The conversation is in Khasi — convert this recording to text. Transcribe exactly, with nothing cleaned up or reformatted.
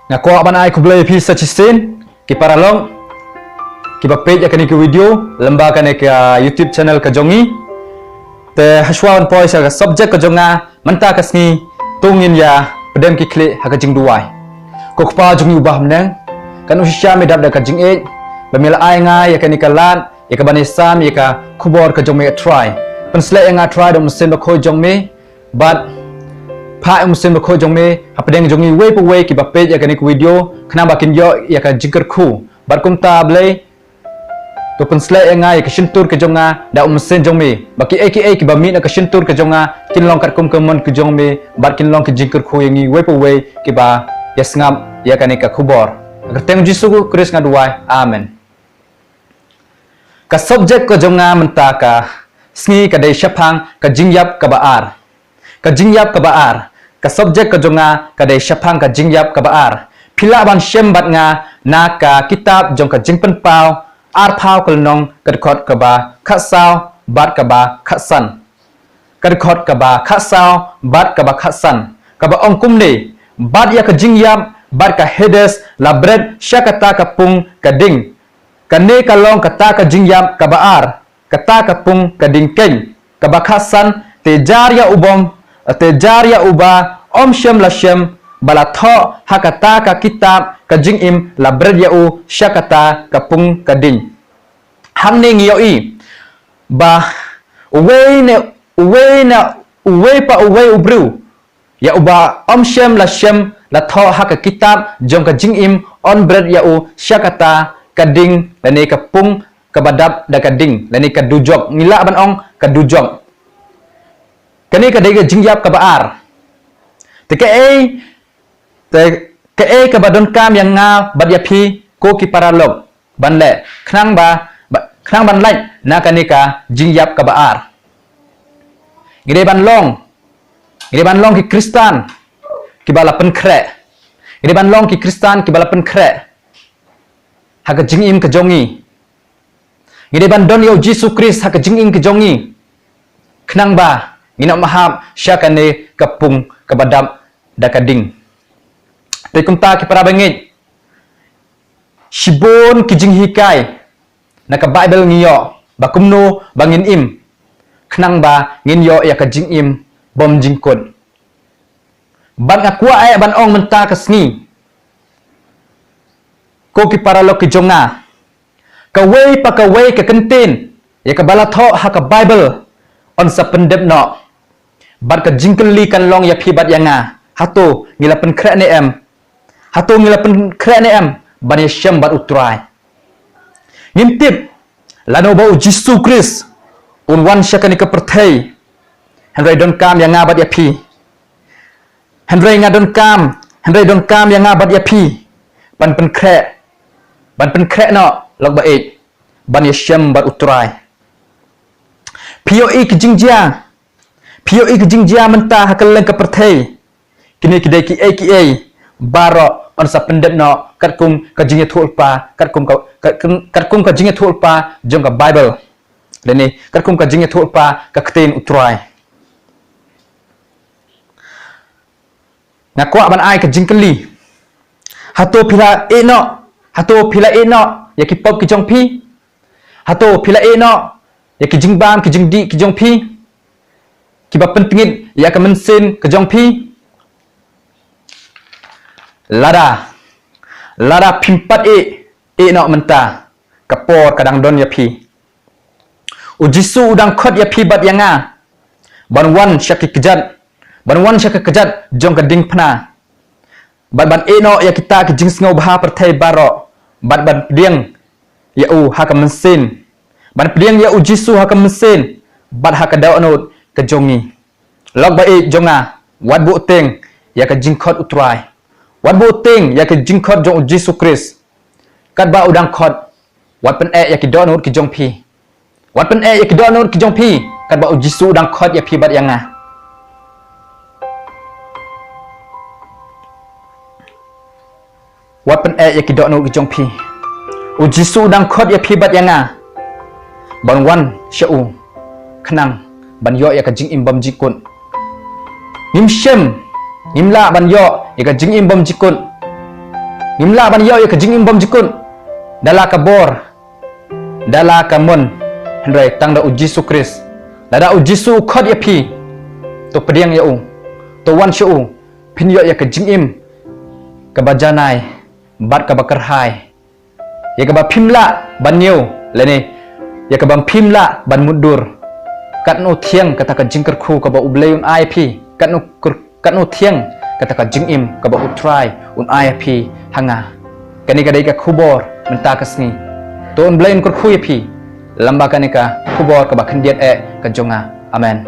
Nga kwah ban ai khublei phi sa shisien, ki paralok kiba peit ïa kane ka video lyngba kane ka YouTube channel ka jong ngi. Te hashwa ban poi sha ka subject ka jong nga mynta ka sngi, to ngin ïa pdiang ki khlieh ha ka jingduwai. Ko Kpa jong ngi uba ha bneng, kan ong shisha me dap da ka jingïeit ba me la ai nga ïa kane ka lad ïa ka ban ïasam ïa ka khubor ka jong me, Trai. Pynsleh ïa nga, Trai, da u Mynsiem Bakhuid jong me, bad phah u Mynsiem Bakhuid jong me hapdeng jong ngi uwei pa uwei kiba peit ïa kane ka video, khnang ba kin ïoh ïa ka jingkyrkhu. Bad kumta Blei, to pynsleh ïa nga ïa ka shyntur ka jong nga da u Mynsiem jong me, ba kiei kiei kiba mih na ka shyntur ka jong nga kin long katkum ka mon ka jong me, bad kin long ka jingkyrkhu ïa ngi uwei pa uwei kiba ïasngap ïa kane ka khubor. Ha ka kyrteng Jisu Khrist nga duwai. Amen. Ka subject ka jong nga mynta ka sngi ka dei shaphang ka jingïap kaba ar. Ka jingïap kaba ar. Ka subject ka jong nga ka dei shaphang ka jingïap kaba ar. Phi lah ban shem bad nga na ka kitab jong ka Jingpynpaw arphew ka lynnong, ka dkhot kaba khatsaw bad kaba khatsan. Ka dkhot kaba khatsaw bad kaba khatsan, kaba ong kumne: Bad ïa ka jingïap bad ka Hades la bret sha kata ka pung ka ding. Kane ka long kata ka jingïap kaba ar, kata ka pung ka ding keiñ. Kaba khatsan: Te jar ïa u bym, te jar ïa uba ym shym la shem ba la thoh ha kata ka kitab ka jingim, la bret ïa u sha kata ka pung ka ding. Hangne ngi ïohi ba uwei ne uwei ne uwei pa uwei u briew, ïa uba ym shym la shem la thoh ha ka kitab jong ka jingim, yn bret ïa u sha kata ka ding lane ka pung kaba dap da ka ding, lane ka dujok. Ngi lah ban ong ka dujok. Kane ka dei ka jingïap kaba ar. Te kaei, te kaei kaba donkam ïa nga bad ïa phi, ko ki paralok, ban leh khnang ba, ba khnang ban lait na kane ka jingïap kaba ar? Ngi dei ban long, ngi dei ban long ki Khristan kiba la pynkhreh. Ngi dei ban long ki Khristan kiba la pynkhreh ha ka jingim ka jong ngi. Ngi dei ban don ïa u Jisu Khrist ha ka jingim ka jong ngi, khnang ba ngin ym hap sha kane ka pung kaba dap da ka ding. Te kumta ki para bangeit, shibun ki jinghikai na ka Baibl ngi ïoh ba kumno ba ngin im, khnang ba ngin ïoh ïa ka jingim bymjingkut. Bad nga kwah eh ban ong mynta ka sngi, ko ki paralok ki jong nga, kawei pa kawei ka kyntien ïa kaba la thoh ha ka Baibl yn sa pyndep noh. Bad ka jingkylli kan long ïa phi bad ïa nga, hato ngi la pynkhreh ne em? Hato ngi la pynkhreh ne em ban ïashem bad u Trai? Ngim tip lano ba u Jisu Khrist un wan sha kane ka pyrthei. Hynrei donkam ïa nga bad ïa phi. Hynrei nga donkam, hynrei donkam ïa nga bad ïa phi ban pynkhreh, ban pynkhreh noh lok ba ïeit, ban ïashem bad u Trai. Phi ïohi ka jingjia, phi ïohi ka jingjia mynta ha kylleng ka pyrthei. Kine ki dei kiei kiei baroh yn sa pyndep noh katkum ka jingïathuhlypa, katkum ka, katkum, katkum ka jingïathuhlypa jong ka Baibl. Lane katkum ka jingïathuhlypa ka ktien u Trai. Nga kwah ban ai ka jingkylli. Hato phi la ïeh noh, hato phi la ïeh noh ïa ki pop ki jong phi? Hato phi la ïeh noh ïa ki jingbam ki jingdih ki jong phi, kiba pyntngit ïa ka mynsiem ka jong phi? Lada, lada phim pat ïeh, ïeh noh mynta, ka por ka dang don ïa phi. U Jisu u dang khot ïa phi bad ïa nga ban wan sha ki kjat, ban wan sha ka kjat jong ka diengphna, bad ban ïeh noh ïa kita ki jingsngewbha pyrthei baroh, bad ban pdiang ïa u ha ka mynsiem, ban pdiang ïa u Jisu ha ka mynsiem bad ha ka dohnud ka jong ngi. Lok ba ïeit jong nga, wat buh tieng ïa ka jingkhot u Trai. Wat buh tieng ïa ka jingkhot jong u Jisu Khrist. Katba u dang khot, wat pyneh ïa ki dohnud ki jong phi. Wat pyneh ïa ki dohnud ki jong phi katba u Jisu u dang khot ïa phi bad ïa nga. Wat pyneh ïa ki dohnud ki jong phi. U Jisu u dang khot ïa phi bad ïa nga ban wan sha u, khnang ban ïoh ïa ka jingim bymjukut. Ngim shem, ngim lah ban ïoh ïa ka jingim bymjukut Ngim lah ban ïoh ïa ka jingim bymjukut da la ka bor, da la ka mon, hynrei tang da U Jisu Khrist. Lada U Jisu u khot ïa phi, to pdiang ïa u, to wan sha u, phin ïoh ïa ka jingim kaba janai bad kaba kyrhai, ïa kaba phim lah ban ñiew, lane ïa kaba phim lah ban mutdur. Katno thiang kata ka jingkyrkhu kaba U Blei un ai phi, katno kyr-, katno thiang kata ka jingim kaba U Trai un ai phi ha nga. Kane ka dei ka khubor mynta ka sngi. To U Blei un kyrkhu ïa phi lyngba kane ka khubor kaba khyndiat eh ka jong nga. Amen.